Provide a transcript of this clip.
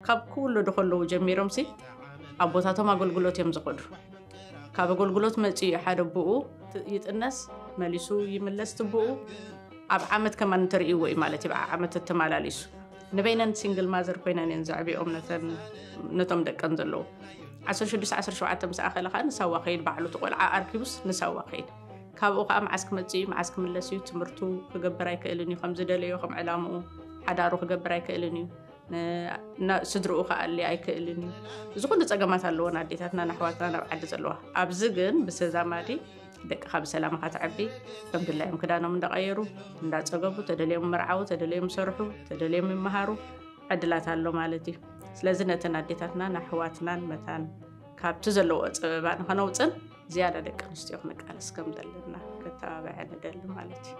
ካብ ክውለዱ ከለዉ ጀሚሮም ሲ ኣቦታቶም ኣገልግሎት እዮም ዝኸዱ። ካብ ኣገልግሎት መፂኡ ሓደ ብኡ ይጥነስ፣ መሊሱ ይምለስ ትብኡ። ኣብ ዓመት ከማን እንትርእይዎ እዩ ማለት እዩ። ብዓመት እተመላሊሱ ንበይነን ሲንግል ማዘር ኮይነን እየን ዘዕቢኦም ነቶም ደቀን ዘለዉ። ዓሰርተ ሽዱሽተ ዓሰርተ ሸውዓተ ምስ ኣኸለ ከዓ ንሳዋ ከይድ፣ ባዕሉ እቲ ቆልዓ ኣርኪቡስ ንሳዋ ከይድ። ካብኡ ከዓ መዓስ ክመፅእ እዩ፣ መዓስ ክምለስ እዩ። ትምህርቱ ክገብር ኣይክእልን እዩ ከም ዝደለዮ፣ ከም ዕላምኡ ሓዳሩ ክገብር ኣይክእልን እዩ። ስድርኡ ክኣሊ ኣይክእልን እዩ። እዚ ኩሉ ፀገማት ኣለዎን ኣዴታትና ንኣሕዋትና ናብ ዓዲ ዘለዋ። ኣብዚ ግን ብተዛማዲ ደቅኻ ብሰላምኻ ተዕቢ፣ ከም ድላዮም ክዳኖም እንዳቐየሩ እንዳፀገቡ፣ ተደልዮም መርዓው፣ ተደልዮም ሰርሑ፣ ተደልዮም ይመሃሩ ዕድላት ኣሎ ማለት እዩ። ስለዚ ነተን ኣዴታትናን ኣሕዋትናን መታን ካብቲ ዘለዎ ፀበባ ንኸነውፅን ዝያዳ ደቂ ኣንስትዮ ክንቃለስ ከም ዘለና ከተባብዐ ንደሊ ማለት እዩ።